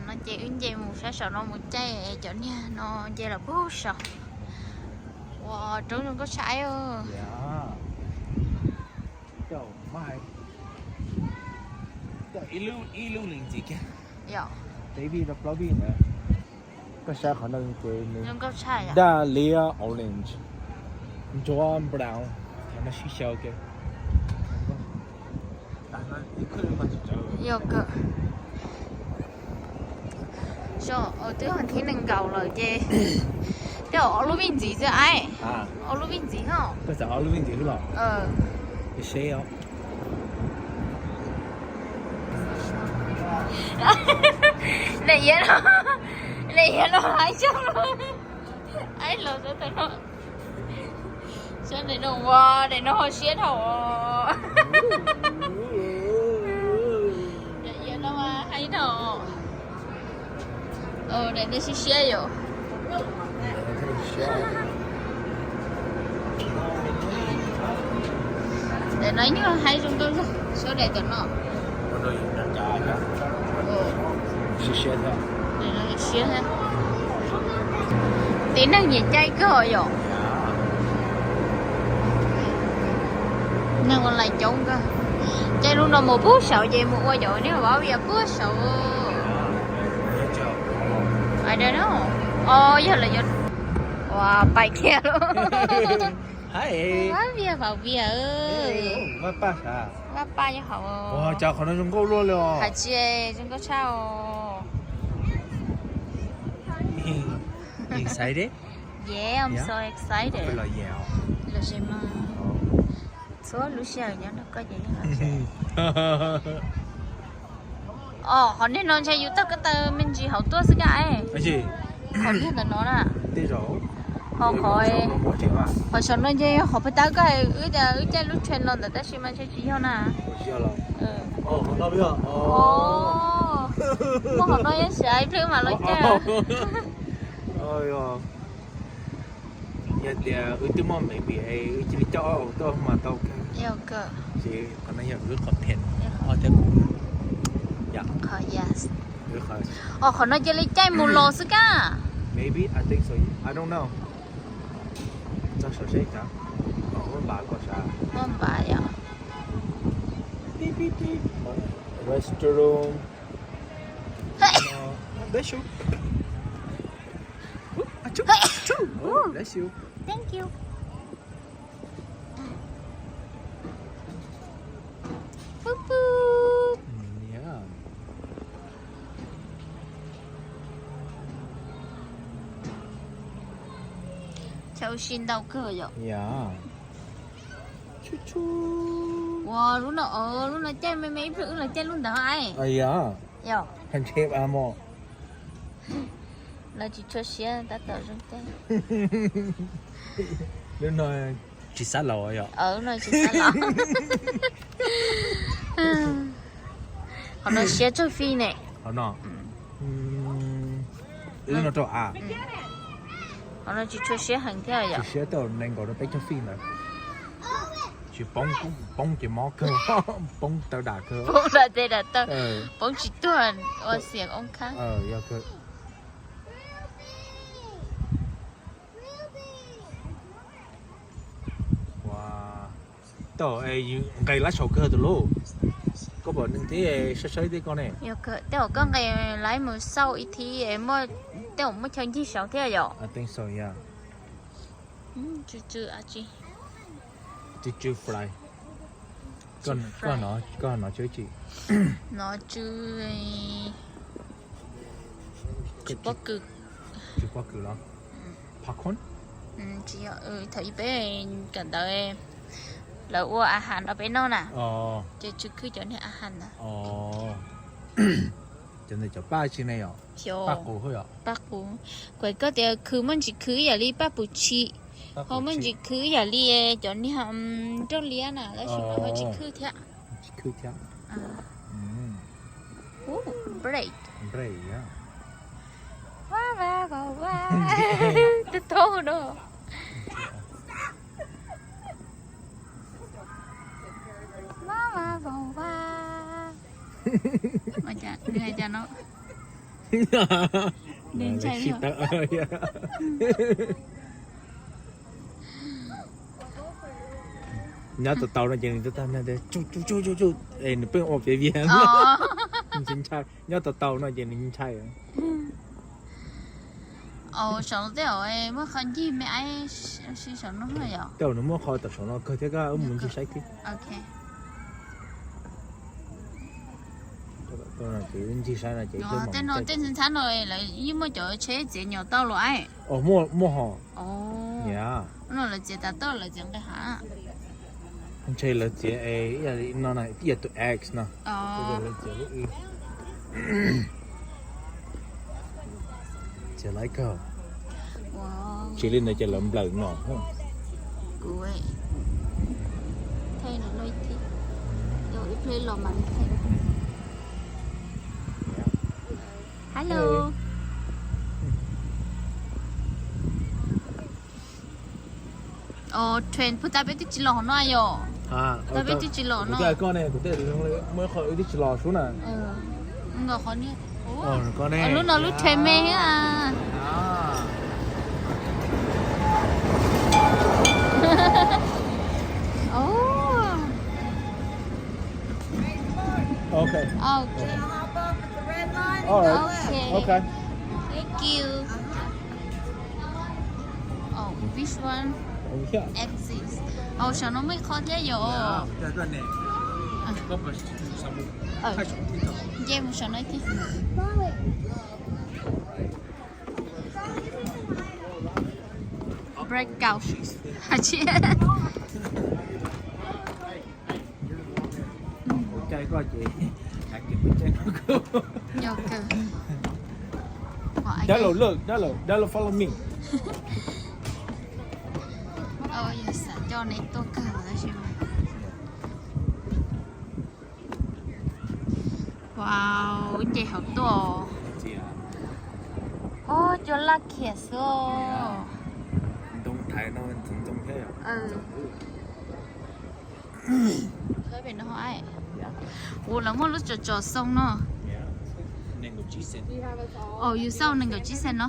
No ces wb nce mus sab saum no mus caij cov niag no nce los pug saum. Ua roob zoo nkauj tshaj. Ib lub lees ntxim kiag. Koj saib qhov no ces nws zoo nkauj tshaj. Daj liab orange, ntsuab brown, qhov no sib xyaw kiag. Yog kawg. Twb hais thib nees nkaum lawm ces tej zaum ob lub vij ntxiv xwb ai. Ob lub vij ntxiv ho. Koj txawm ob lub vij ntxiv xwb los? Seb os. Daim iav no, daim iav no haib tshaj. Aib los tau no. Saib daim no, ua daim no ho siab dhau. Daim iav no mas haib dhau. Daim no siab siab yom. Daim no nyuag haib zoo nkauj zog, saib daim tom no. Siab thiab. Tib neeg nyiam caij kawg os yom. Neeg ua lais coob kawg. Caij lub no mus pug saud ces mus ua cov niag vaj vias pug saud. Ai da no, o yog lawv yuav ua pais kiag lawm. Vaj vias, vaj vias. Vaj paj yog hauv. Cas qhov no zoo nkauj luaj li os. Hais tsis zoo nkauj tshaj os. Excited? Yeah, I'm so excited. Los ze mas. Txhua lub sij hawm nyob nrog koj ces yeej los ze. Os, qhov niag no ntshe yus tau koj taw me ntsis hauv tuaj xwb kaj. Qhov niag ntawm no na. Ho qhov, qhov saum no ntshe yog qhov pag tawb koj hais wb tias wb caij lub train los ntawd tab sis mas ntshe tsis yog na. Muaj qhov no yog siv ib pliag mam los caij. Yog tias wb twb muaj maybe es wb cia li coj ob tuaj mas tau kawg. Ces qhov no yog wb qhov phem, ob thiab kuv. Os, qhov no cia li caij mus los xwb kaj. Maybe, I think so. I don't know. Txog saum seb cas. Muaj npav kom sav. Muaj npav yom. Restroom. Bless you. Bless you. Thank you. Pup pup. Chaw ua si ntau kawg yom. Ua lub no, lub no caij me me ib pliag wb los caij lub ntawd ai. Yog. Lawv tsis tshua siab tab tom zoo caij. Lub no tsis xav laus yom. Lub no tsis xav laus. Qhov no siab tsaug fij ne. Qhov no. Wb no rau av. Qhov no tsis tshua siab heev thiab yom. Tsis siab, tau nees nkaum rau peb caug fij ntawd. Tsis poob, poob ces mob kawg, poob taw dam kawg. Poob dam tes dam taw, poob tsis tuag ua xiam oob khab. Yog kawg. Tau, nqes lab saud kawg tus lauj. Koj pom neeg thiab saib saib thiab koj ne. Yog kawg, tej zaum koj nqes lab mus xauj ib thib, tej zaum muaj chaw ncig saud thiab yom. Tsw tsw a tsi. Tsw tsw fly. Koj no tsw tsi? No tsw, tsw pob kws. Tsw pob kws los? Popcorn? Tsis yog, thaum ub peb kawm ntawv lawv ua a has rau peb noj na, ces tsw khwb cov niag a has ntawd. Cov ntawd cov paj tsi ne yom? Paj qus. Paj qus. Kuv koj tias khwv muaj ntsis khwv ib yam li paj pus tshim, ho muaj ntsis khwv ib yam li cov niag nroj liab na, tab sis mas ho tsis khwb thiab. Tsis khwb thiab. Break. Break, yeah. Vab vab vau vab. Tub tub no. Vab vab vau vab. Nws hais cas no? Nws ntshai li. Nyob tau tau no ces nws tau tag nws tsu tsu tsu tsu, es nws pheej ua piav vias. Nws tsis ntshai, nyob tau tau no ces nws ntshai. Saum no tej zaum muaj qhov ncig me aib si saum no yom. Tej zaum nws muaj qhov tom saum no kawg thiab, koj wb mus ncig saib thiab. Ncig saib no ces tej no tej ntxhab no lawv yeej muaj cov tsheb txiav nyom tau los aib. Muaj hos. No lawv txiav tas toj lawv txiav nqis hav. Ntshe lawv txiav no ib yam tus X no. Txiav lawv kawg. Tsis li ntawd ces lawv nplawm no. Hello. Train puag ta peb twb tsis los no yom. Puag ta peb twb tsis los no. Kuv tias koj ne, kuv tias muaj qhov wb twb tsis los sub na. Nkaus qhov ni. Lub no lub train me thiab. Okay. Okay. All right. Okay. Okay. Thank you. Oh, this one exists. Oh, saum no muaj ib qho thiab yom. Nce mus saum no thiab. Breakout. Hais tsis. Yog kawg. Download, look, download, download, follow me. Yog xav coj neb tuaj kawg tab sis mas. Wow, nce hauv tuaj. Os, cua laj khiam xwb. Ntoo thaiv no ntxoov ntxoo thiab. Ua lawv muaj lub tsom tsom xoo no. Os, yus xauj nees nkaum tsib xees no.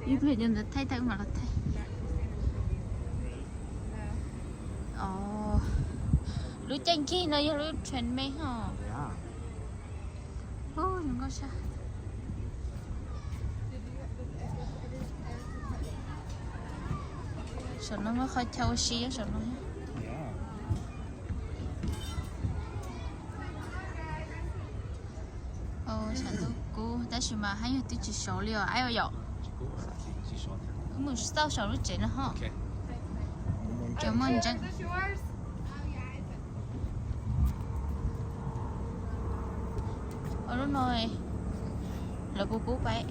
Ib pliag cov ntawd thaij tag wb mam los thaij. Lub caij nkig no yog lub train me hos. Zoo nkauj sab. Saum no muaj qhov chaw ua si saum no. Saum ntuj kub tab sis mas haj yam twb tsis sov li os aib yom. Mus xauj saum lub tsev no hos. Cov muaj ntseeb. Lub no lawv puas pub pais?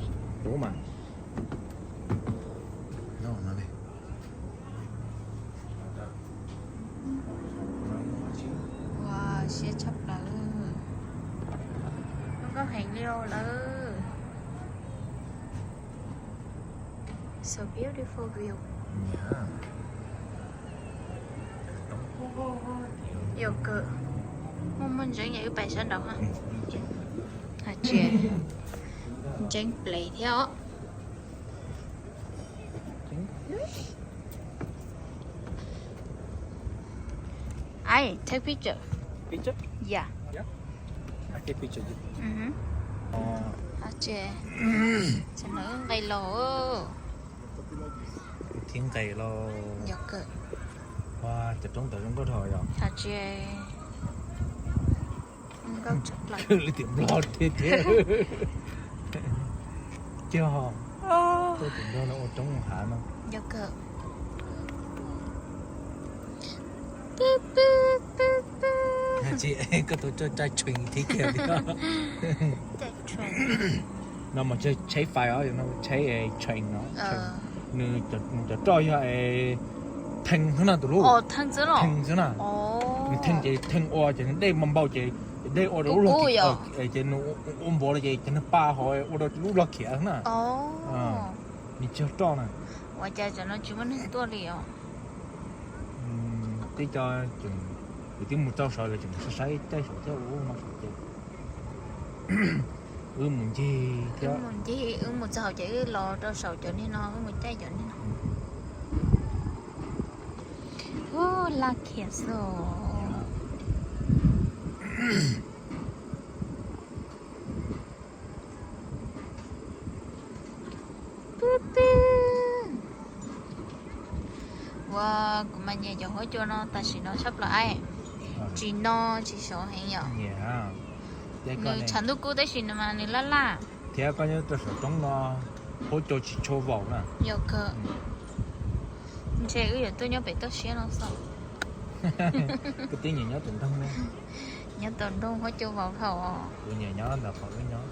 Ua siab tshaj plaws. Zoo nkauj heev li os lawm. So beautiful view. Yog kawg. Muaj muaj ntseeb yog wb pais sab nraud ha. Hais tsis ntseeb plev thiab os. Ai, take picture. Picture? Yeah. Yeah. I take picture. Hais tsis, tam no wb nqis los. Wb thiaj nqis los. Yog kawg. Ua cov roob ntawd zoo nkauj dhau yom. Hais tsis. Khwv li tiam Nplog tiag tiag. Cog, tuaj tim Nplog no ua roob hav no. Yog kawg. Tsis, koj tus tso tsaij tshuees thiab kiag li. No mas tsheb fais os, no tsheb train no. Nws cov roj yog thee xwb na tus lub. Thee xwb na. Nws thee ces thee ua ces nws dej npau npau ces dej ua rau lub log khiav, ces nws ua npuav los ces cov nws pa hov ua rau lub log khiav xwb na. Nws tsis yog roj na. Ua cas cov no tsis muaj neeg tuaj li os? Twb cov, kuv twb mus txog saud lawv tseem saib saib caij saud thiab ua no saud ces. Wb mus ncig thiab. Wb mus ncig, wb mus txog hauv ces wb los rau saum cov niag no, wb mus caij cov niag no. Ub, laj khiav xwb. Pw pw. Ua, kuv mas nyiam cov huab cua no tam sim no tshaj plaws aib. Tsis no tsis sov heev yom. Nws tshav ntuj kub tab sis nws mas nws laj laj. Thiab koj nyob rau saum roob no, huab cua tsis tshua vaum na. Yog kawg. Ntshe wb yuav tuaj nyob pem toj siab no xwb. Koj twb nyiam nyob tom nroog ne. Nyob tom nroog huab cua vaum dhau os. Kuv nyiam nyob ntawm qhov wb nyob.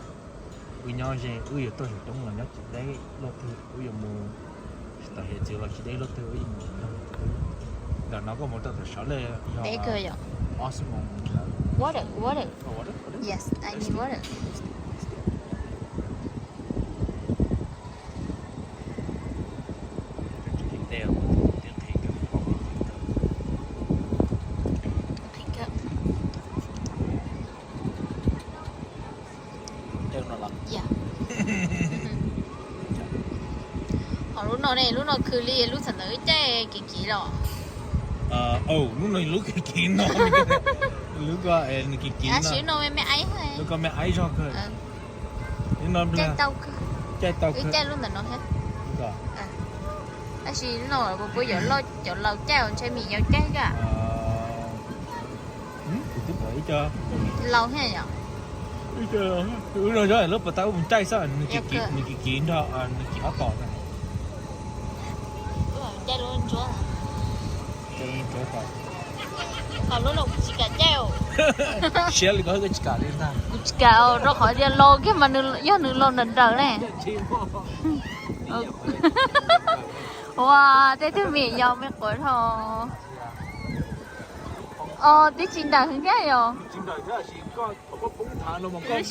Wb nyob ze, wb yuav tuaj saum roob los nyob tsis deb luaj twg, wb yuav mus tom hiav txwv los tsis deb luaj twg, wb yuav mus saum nroog. Ntawm no koj mus rau tom saud li yog ob xuab moos ntawd. Water, water. Yes, I need water. Qhov lub no ne, lub no khw li lub txam ntawd wb caij kiv kiv los. Lub no lub kiv kiv no, lub ko nws kiv kiv no, lub ko me aib zog kawg. Lub no caij tau, caij tau, wb caij lub ntawm no thiab. Tab sis lub no puas yuav loj cov laus caij, ntshe me nyuam yaus caij kawg. Kuv twb pom ib co laus thiab yom. Lub no lub pas tau mus caij xwb, nws kiv kiv nrog nws kiv ob tom na. Caij lub ntsuab. Caij lub ntsuab tom. Ho lub no kuv tsis kam caij. Siab li ko kuv tsis kam li ntag. Kuv tsis kam rau qhov tias laus kiag mas yog nws laus nrawm nrawm ne. Ua, tej tug me nyuam yaus me quav dhau. Os, twb tsis nrawm thiab yom.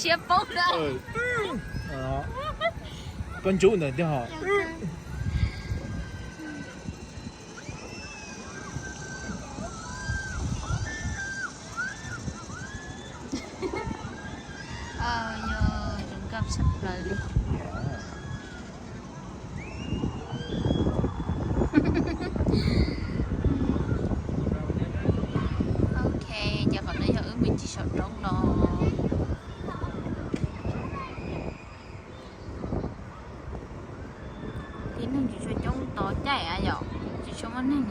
Siab poob na. Koj ntsub ntawm tiag hos. Yog zoo nkauj tshaj plaws li. Ok, ces qhov no yog wb mus ncig saum roob no. Tib neeg tsis tshua coob tos caij a yom, tsis tshua muaj neeg.